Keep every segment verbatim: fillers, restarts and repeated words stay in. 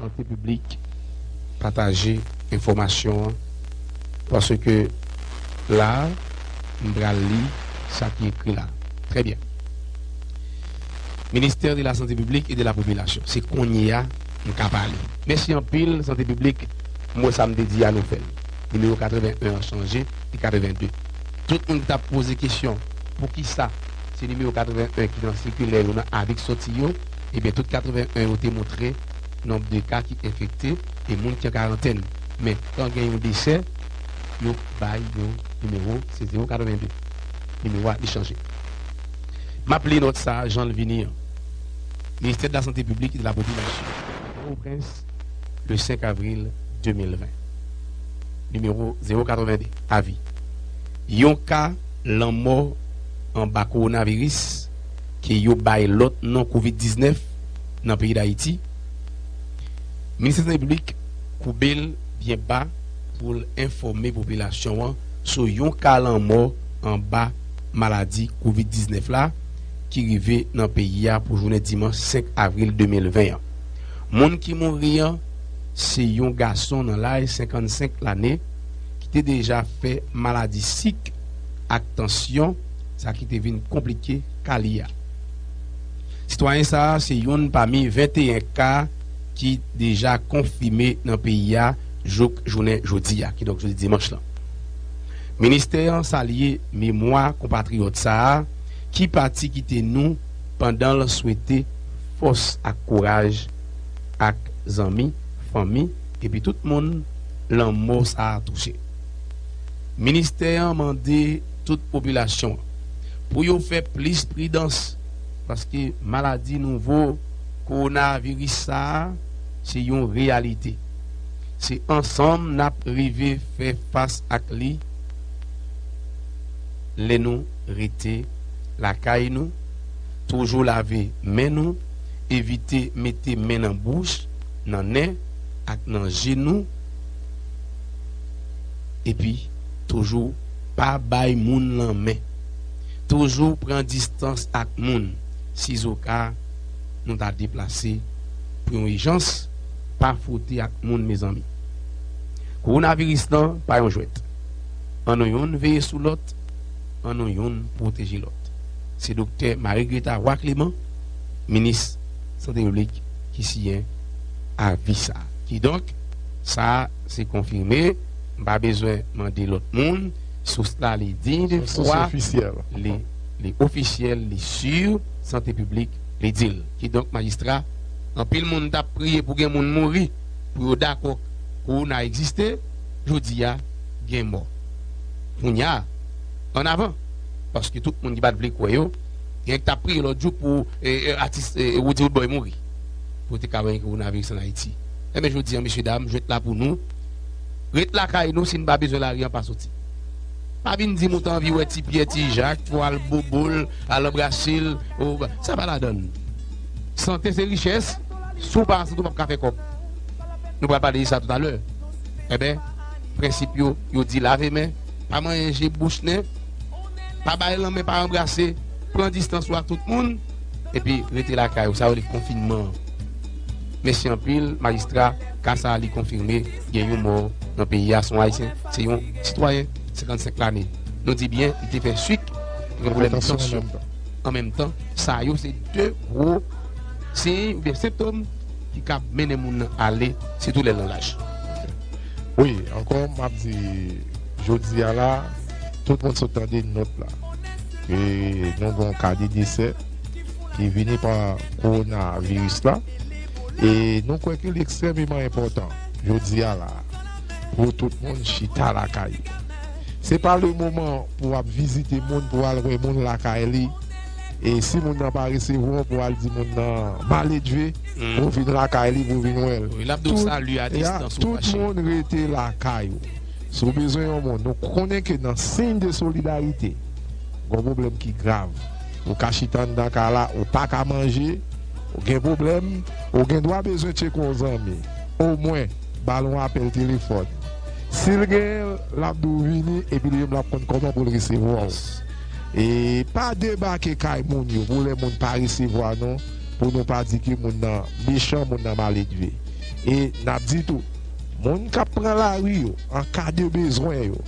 Sante piblik pataje enfòmasyon an, paske la a, m pral li sa ki ekri la. Trè byen. Ministère de la Santé Publique et de la Population. Se kounye a m ka pale. Mèsi anpil, Sante Piblik. M wè sa m te di a, nou fè l. Nimewo katreven en an chanje, li katreven de. Tout moun ki t ap poze kesyon, poukisa se nimewo katreven en ki nan sikilè yo, nan avi k soti yo, ebyen, tout katreven en yo te montre nonb de ka ki enfekte e moun ki an karantèn. Men, kan gen yon desè, yo bay yon nimewo, se zewo katreven de. Nimewo a, li chanje. M ap li nòt sa a, jan l vini an. Ministère de la Santé Publique et de la Population. Pòtoprens, le senk avril de mil ven. Nimewo zewo katreven de, avi. Yon ka lanmò anba kowonaviris ke yo bay lòt non kovid diznèf nan peyi Dayiti. Ministè Sante Piblik koube l byen ba pou l enfòme popilasyon an sou yon ka lanmò anba maladi kovid diznèf la ki rive nan peyi a pou jounen dimanch senk avril de mil ven an. Moun ki mouri an se yon gason nan laj senkannsenk lane ki te deja fè maladi sik ak tansyon, sa ki te vin konplike ka li a. Sitwayen sa a se youn pami venteyen ka ki deja konfime nan peyi a jouk jounen jodi a, kidonk jodi dimanch lan. Ministè an salye memwa konpatriyòt sa a ki pati kite nou pandan l swete fòs ak kouraj ak zanmi, fanmi, epi tout moun lanmò sa a touche. Ministè an mande tout popilasyon an pou yo fè plis pridans, paske maladi nouvo kowonaviris sa a se yon reyalite. Se ansanm n ap rive fè fas ak li lè nou rete lakay nou, toujou lave men nou, evite mete men nan bouch, nan nen ak nan je nou, epi toujou pa bay moun lanmen. Toujou pran distans ak moun. Sizoka nou ta deplase pou yon ijans, pa fwote ak moun, mezanmi. Kowonaviris lan pa yon jwèt. Ann nou youn veye sou lòt, ann nou youn pwoteje lòt. Se Doktè Marie Greta Roy Clément, minis sante piblik, ki siyen avi sa a. Kidonk, sa a se konfime, m pa bezwen mande lòt moun, sous la li diy de fwa, li, li ofisyèl, li si, sante piblik, li di l. Kidonk, majistra, anpil moun t ap priye pou gen moun mouri, pou yo dakò kowona egziste, jodi a, gen mò. Kounye a, ann avan, paske tout moun ki pa t vle kwè yo, gen k t ap priye lòt jou pou, e, e, atis, e, Roody Roodboy mouri. Pou te ka wè gen kowonaviris ann Ayiti. Enben, jodi a, mesye dam, jwèt la pou nou. Ret lakay nou, si n pa bezwen lari an, pa soti. Pa vin di m ou t anvi wè Ti Pyè, Ti Jak, pou al bobo l, al anbrase l, ou, sa pa ladan l. Sante se richès, si w pa an sante, w p ap ka fè kòb. Nou pral pale de sa toutalè. Enben, prensip yo, yo di lave men, pa manyen je, bouch, nen, pa bay lanmen, pa anbrase, pran distans ou ak tout moun, epi rete lakay ou. Sa yo rele konfinman an. Mèsi anpil, majistra, ka sa a li konfime, gen yon mò nan peyi a, se yon Ayisyen, se yon sitwayen, senkannsenk lane. Nou di byen, li te fè sik, li gen pwoblèm tansyon. An menm tan, sa yo se de gwo siy oubyen sentòm ki ka mennen moun nan ale, sitou lè l nan laj. Wi, ankò, m ap di, jodi a la, tout moun sot tande nòt la. E nou gen yon ka de desè ki vini pa kowonaviris la. E nou kwè ke li ekstrèmeman enpòtan, jodi a la, pou tout moun chita lakay yo. Se pa le moman pou w ap vizite moun, pou w al wè moun lakay li. E si moun nan pa resevwa w, pou w al di moun nan maledve, pou w vin lakay li, pou w vin wè l. Wi, l ap di w sali a distans ou fache. Tout moun rete lakay ou. Si w bezwen yon moun, nou konnen ke nan siy de solidarite, gen yon pwoblèm ki grav. Ou ka chita anndan kay la, ou pa ka manje, ou gen pwoblèm, ou gen dwa bezwen tcheke yon zanmi. Omwen, ba l yon apèl telefòn. Si l genyen l, l ap di w vini, epi li menm l ap konn kòman pou l resevwa w. E pa debake kay moun yo, pou lè moun pa resevwa nou, pou nou pa di ke moun nan mechan, moun nan maledve. E n ap di tou, moun k ap pran lari yo, an ka de bezwen yo,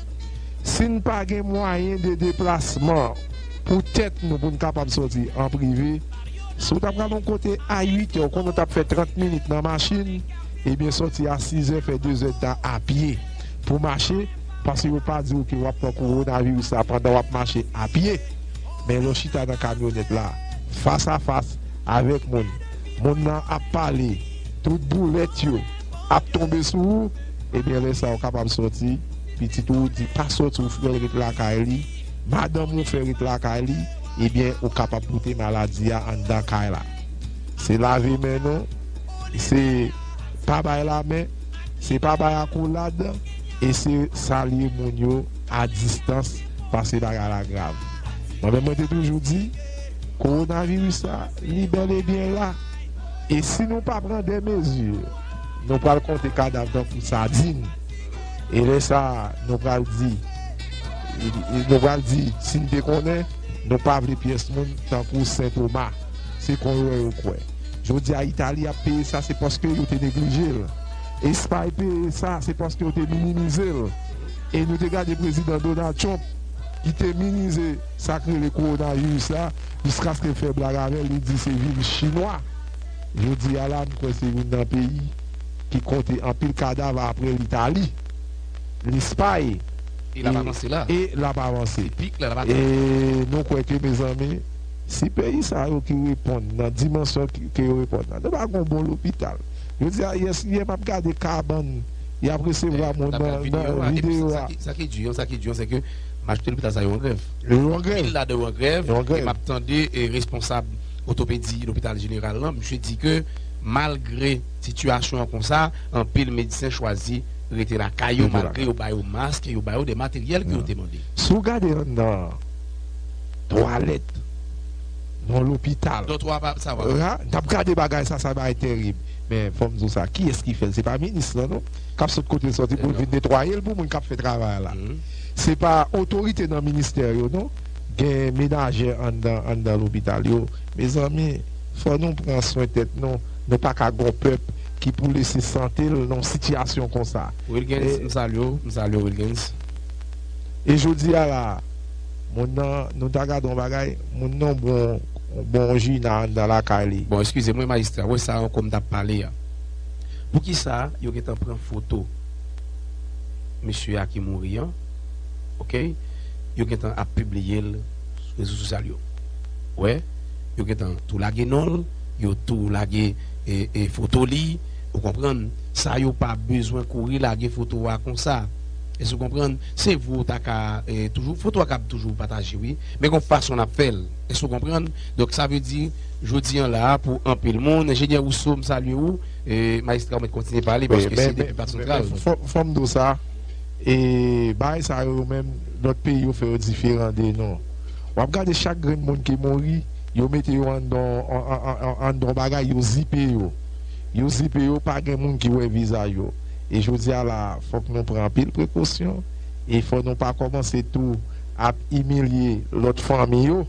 si n pa gen mwayen de deplasman pou tèt nou, pou n kapab sòti an prive, si w ta pral yon kote a uit è, w konnen w t ap fè trant minit nan machin, ebyen, sòti a sis è, fè de zèdtan a pye pou mache, paske yo pa di w ke w ap pran kowonaviris la pandan w ap mache a pye. Men lè w chita nan kamyonèt la, fas a fas avèk moun, moun nan ap pale, tout boulèt yo ap tonbe sou ou, ebyen, lè sa a, ou kapab sòti, pitit ou di pa sòti, ou fè l ret lakay li, madanm ou fè ret lakay li, ebyen, ou kapab pote maladi a anndan kay la. Se lave men nou, se pa bay lamen, se pa bay akolad, e se salye moun yo a distans, paske bagay la grav. Mwen menm, mwen te toujou di, kowonaviris la, li bèl e byen la. E si nou pa pran de mezi, nou pral konte kadav tankou sadin. E lè sa a, nou pral di, nou pral di, si n te konnen, nou pa vle pyès moun tankou Sen Toma. Se kon yo wè yo kwè. Jodi a, Itali ap peye sa, se paske yo te neglije l. Espay peye sa, se paske yo te minimize l. E nou te gade prezidan Donald Trump, ki te minimize sa k rele kowonaviris la, jiskaske l fè blag avè l, li di se viris chinwa. Jodi a la, m kwè se youn nan peyi ki konte anpil kadav apre Litali, Lespay, E l ap e, avanse la. E l ap avanse. Se pik la, l ap atann. E nou kwè ke, mezanmi, si peyi sa yo ki reponn nan dimansyon ki, ke yo reponn nan, nou pa gon bon lopital. Jodi a, yè, yè m ap gade kabann y ap resevwa moun nan, nan videyo a. Sa ki, sa ki di an, sa ki di an, se ke majorite lopital sa yo an grèv. Yo an grèv. Anpil ladan yo an grèv. Yo an grèv. E m ap tande, e, responsab otopedi lopital jeneral lan, misye di ke malgre sitiyasyon an konsa, anpil medsen chwazi rete lakay yo, malgre yo ba yo mask, yo ba yo de materyèl ke yo te mande. Si w gade anndan twalèt nan lopital, dòtwa pa sava. N ap gade bagay sa, sa bagay terib. Men fò m di w sa, kiyès ki fè l? Se pa minis lan, non, k ap sot kote l sòti pou l vin netwaye l pou moun k ap fè travay la. Se pa otorite nan ministè yo, non. Gen menajè anndan, anndan lopital yo. Mezanmi, fò nou pran swen tèt nou. Nou pa ka gon pèp ki pou lese sante l nan yon sitiyasyon konsa. Wilgens, e, m salye w, m salye w, Wilgens. E jodi a la, moun nan, nou ta gade yon bagay, moun nan bon, bon jina anndan lakay li. Bon, eskize mwen, majistra, wè sa ankò m t ap pale a. Poukisa yo gentan pran foto mesye a ki mouri an, oke, yo gentan ap pibliye l sou rezo sosyal yo. Wè, yo gentan tou lage non l, yo tou lage, e, e, foto li, ou konprann? Sa yo pa bezwen kouri lage foto a konsa. Èske w konprann? Se vre w ta ka, e, toujou, foto a kab toujou pataje, wi. Men gon fason n ap fè l. Èske w konprann? Donk, sa vle di, jodi an la a, pou anpil moun, Enjenyè Rousseau, m salye w, e, majistra, ou mèt kontinye pale, paske se depi Pak Santral. Fò, fò m di w sa, e, bagay sa yo menm, lòt peyi yo fè yo diferan de nou. W ap gade chak grenn moun ki mouri, yo mete yo anndan, an, an, an, anndan yon bagay, yo zipe yo. Yo zipe yo, pa gen moun ki wè vizaj yo. E jodi a la, fòk nou pran anpil prekosyon. E fò nou pa kòmanse tou ap imilye lòt fanmi yo.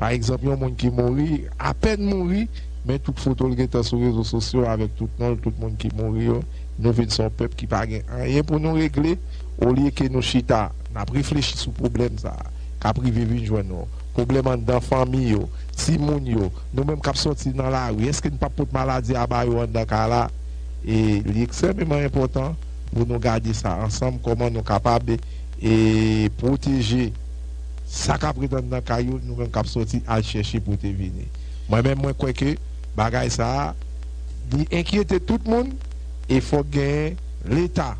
Pa egzanp, yon moun ki mouri, apèn mouri, men tout foto l gentan sou rezo sosyo avèk tout non l, tout moun ki mouri yo. Nou vin se yon pèp ki pa gen anyen pou nou regle. Olye ke nou chita, n ap reflechi sou pwoblèm sa a, k ap rive vin jwenn nou. Pwoblèm anndan fanmi yo, timoun yo, nou menm k ap sòti nan lari, èske n p ap pot maladi a ba yo anndan kay la? E li ekstrèmeman enpòtan pou nou gade sa ansanm, kòman nou kapab, e, pwoteje sa k ap ret anndan kay yo, nou menm k ap sòti al chèche pote vini. Mwen menm, mwen kwè ke bagay sa a, li enkyete tout moun, e fòk genyen Leta,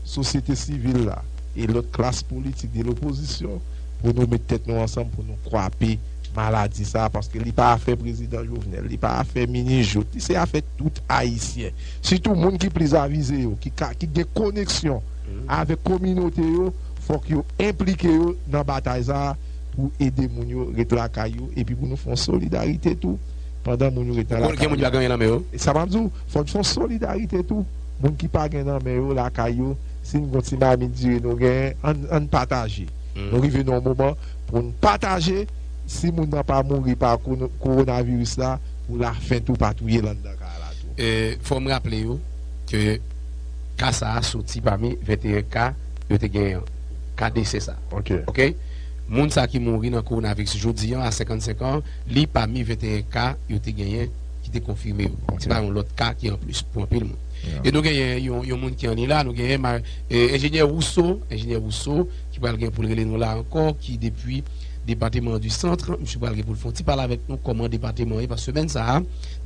sosyete sivil la, e lòt klas politik de lopozisyon, pou nou met tèt nou ansanm, pou nou kwape maladi sa a, paske li pa afè prezidan Jovenel, li pa afè minis Jouthe, li se afè tout Ayisyen. Sitou moun ki plis avize yo, ki ka, ki gen koneksyon avèk kominote yo, fòk yo enplike yo nan batay sa a pou ede moun yo ret lakay yo, epi pou nou fè yon solidarite tou, pandan moun yo ret nan lakay yo. Gen moun ki pa gen anyen nan men yo. E sa m ap di w, fòk nou fè yon solidarite tou. Moun ki pa gen nan men yo lakay yo, si n gon ti mamit diri nou genyen, ann, ann pataje. Nou rive nan yon moman pou n pataje, si moun nan pa mouri pa kono-, kowonaviris la, pou lafen tou pa touye l anndan kay la tou. E, fò m raple yo, ke ka sa a soti pami venteyen ka yo te genyen an. Ka desè sa. Ok. Ok? Moun sa ki mouri nan kowonaviris jodi an a senkannsenk an, li pami venteyen ka yo te genyen ki te konfime yo. Se pa yon lòt ka ki anplis pou anpil moun. E nou genyen yon, yon moun ki annik la, nou genyen ma- e, enjenyè Rousseau, enjenyè Rousseau, ki pral gen pou l rele nou la ankò, ki depi depatman di sant, misye pral gen pou l fè yon ti pale avèk nou kòman depatman an ye, paske semèn sa a,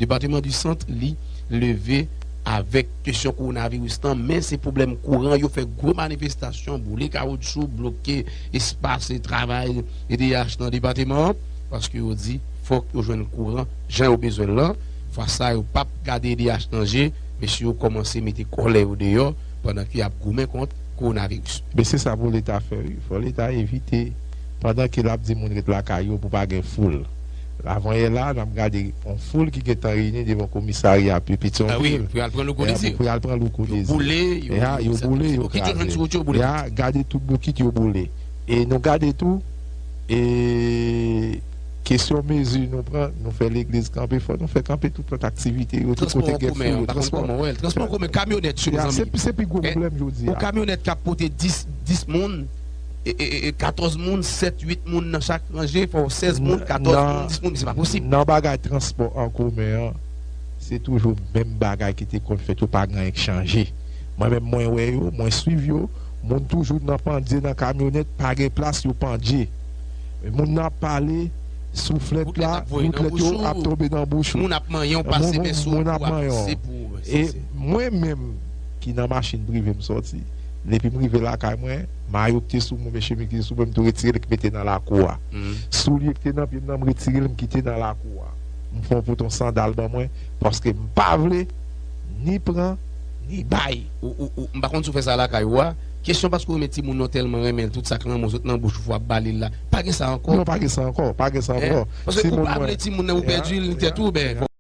depatman di sant, li leve avèk kesyon kowonaviris lan, men se pwoblèm kouran, yo fè gwo manifestasyon, boule kawotchou, bloke espas e travay E D H nan depatman an, paske yo di fòk yo jwenn kouran jan yo bezwen l lan. Fwa sa, yo p ap gade E D H nan je, mesye yo kòmanse mete kòlè yo deyò pandan ke y ap goumen kont kowonaviris. Men se sa pou Leta fè, wi. Fò Leta evite, pandan ke l ap di moun ret lakay yo pou pa gen foul. Avanyè la, n ap gade yon foul ki gentan reyini devan komisarya Petyonvil. Ah wi, pou y al pran loko Dezi. Pou y al pran loko Dezi. Yo boule, yo kraze. Yo kite yo jwenn sou wout yo, yo boule. Gade tout bokit yo boule. E nou gade tou, e kesyon mezi nou pran, nou fè legliz kanpe, fò nou fè kanpe tout lòt aktivite yo, tout kote gen foul yo, transpò. Transpò an komen, kamyonèt, mezanmi. Se pi gwo pwoblèm jodi a. Yon kamyonèt k ap pote dis, dis moun, e, e, e, katòz moun, sèt, uit moun nan chak ranje, fò sèz moun, katòz moun, dis moun, se pa posib. Nan bagay transpò an komen an, se toujou menm bagay ki te konn fèt, yo pa gen anyen k chanje. Mwen menm, mwen wè yo, mwen swiv yo, moun toujou nan pandye nan kamyonèt, pa gen plas, yo pandye. Moun nan ap pale, souflèt la, bout lèt yo ap tonbe nan bouch ou. Moun ap manyen w, pase men sou ou, ap pase pou ou. E mwen menm ki nan machin prive m sòti, depi m rive lakay mwen, mayo ki te sou mwen, men chemiz ki te sou mwen, m tou retire l, k mete nan lakou a. Soulye ki te nan pye m nan, m retire l, m kite nan lakou a. M fè yon pote yon sandal ban mwen, paske m pa vle ni pran, ni bay. Ou, ou, ou, m pa konn si w fè sa lakay ou a. Kesyon paske w renmen timoun nan, w tèlman renmen l, tout sa k nan men w sot nan bouch ou, fò w ap bale l la. Pa gen sa ankò. Non, pa gen sa ankò. Pa gen sa ankò. Paske ou pa vle timoun nan, ou pèdi l, tèt ou, ben, fò